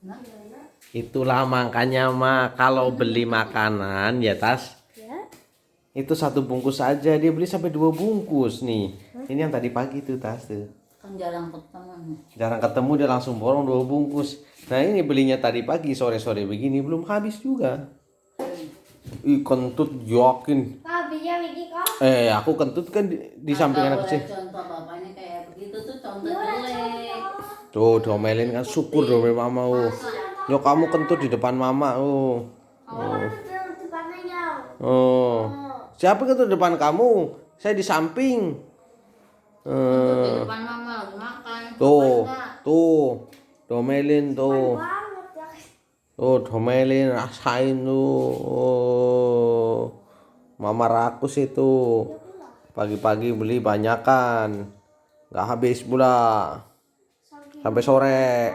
Nah, Itulah makanya mah kalau beli makanan ya Tas, Ya. itu satu bungkus aja, dia beli sampai 2 bungkus nih. Ini yang tadi pagi tuh Tas tuh. kan jarang ketemu. Jarang ketemu dia langsung borong 2 bungkus. Nah ini belinya tadi pagi sore-sore begini belum habis juga. Ih kentut yakin. Kak, bisa bikin kok. Aku kentut kan di samping anak kecil. Contoh bapaknya kayak begitu tuh contoh jelek. Tuh domelin kan syukur domelin mama. Yo kamu kentut di depan mama. Oh. Siapa kentut depan kamu? Saya di samping. Kentut di depan mama lagi makan. Tuh. Domelin tuh. Tuh domelin rasain tuh. Oh. Mama rakus itu. Pagi-pagi beli banyakan. Nggak habis pula. Sampai sore.